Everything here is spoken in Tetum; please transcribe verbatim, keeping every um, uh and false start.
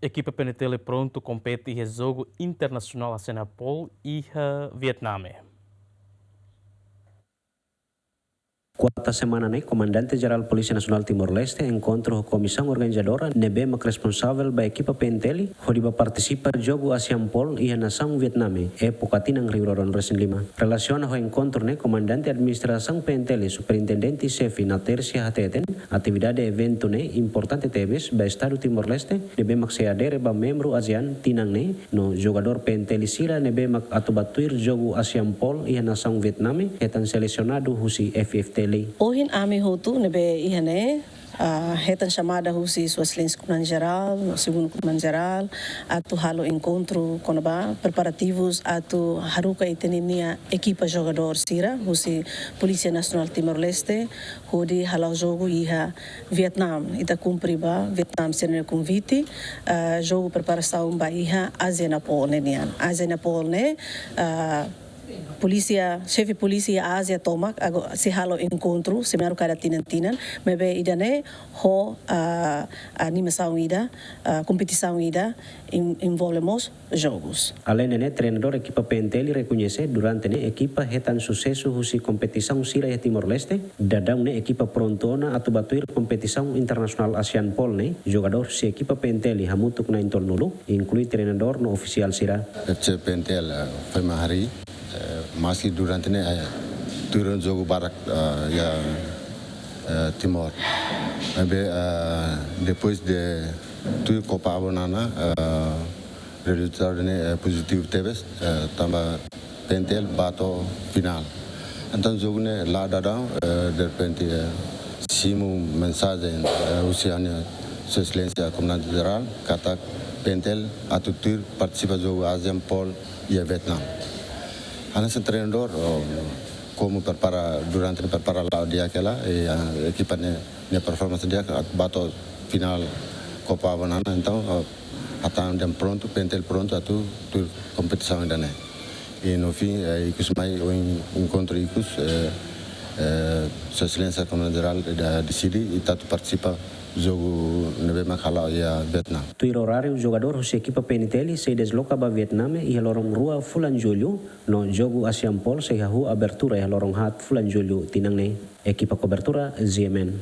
Ekipa P N T L prontu kompete iha jogu internasionál ASEANAPOL iha Vietname. Kuarta semana ne'e, Komandante Jerál Polísia Nasionál Timor-Leste enkontru ho komisaun organizadora ne'ebé mak responsavel ba ekipa P N T L hodi bá partisipa jogu ASEANAPOL iha nasaun Vietname, époka tinan rihun rua ruanulu-resin-lima. Relasiona ho enkontru ne'e, Komandante Administrasaun P N T L, Superintendente Xefe Natércia hateten, atividade eventu ne'e importante tebes ba Estadu Timor-Leste, ne'ebé mak sei adere ba membru ASEAN tinan ne'e, no jogadór P N T L sira ne'ebé mak atu bá tuir jogu ASEANAPOL iha nasaun Vietname, hetan selesionadu husi F F T L. Ohin ami hotu ne'ebé iha ne'e, ah, hetan xamada husi Sua Exelénsia Komandante Jerál, no Segundu Komandante Jerál, atu halo enkontru kona-ba preparativus atu haruka ita-nia ekipa jogadór sira husi Polísia Nasionál Timor-Leste, hodi hala'o jogu iha Vietname. Ita kumpre ba Vietname sira-nia konvite, ah, jogu preparasaun ba iha ASEANAPOL ne'e nian. ASEANAPOL ne'e, ah, polísia, xefe polísia Ázia tomak, agora sei halo enkontru, semináriu kada tinan-tinan, maibé ida-ne'e ho, ah, animasaun ida, ah, kompetisaun ida, en-, envolve mós jogus. Aleinde ne'e, treinadór ekipa P N T L rekoñese durante ne'e ekipa hetan susesu husi kompetisaun sira iha Timor-Leste, daudaun ne'e ekipa prontu ona atu bá tuir kompetisaun internasionál ASEANAPOL ne'e, jogadór husi ekipa P N T L hamutuk na'in-tolunulu, inklui treinadór no ofisiál sira. F C P N T L, eh, foin mai harii, eh, maski durante ne'e, eh, tuir jogu barak, eh, iha, eh, Timor. Maibé, eh, depois de tuir Copa AWBON nian, eh, rezultadu ne'e, eh, pozitivu tebes, eh, tanba P N T L bá to'o finál. Entaun jogu ne'e la'o daudaun, eh, derrepente, eh, simu mensajen, eh, husi ha'u-nia Sua Exelénsia Komandante Jerál, katak P N T L atu tuir partisipa jogu ASEANAPOL iha Vietname. Hanesan treinadór, oh, komu prepara, durante prepara la'o di'ak hela, e, ah, ekipa ne'e, nia performance di'ak, atu bá to'o finál Copa AWBON nian, entaun, oh, hatán dehan prontu, P N T L prontu atu tuir kompetisaun ida-ne'e. I no fin, eh, ikus mai, ohin enkontru ikus, eh, eh, Sua Exelénsia Komandante Jerál deside ita atu partisipa jogu ne'ebé mak hala'o iha Vietname. Tuir oráriu, jogadór husi ekipa P N T L sei desloka ba Vietname iha loron rua fulan Jullu, no jogu ASEANAPOL sei hahú abertura iha loron haat fulan Jullu tinan ne'e. Ekipa kobertura, Z M N.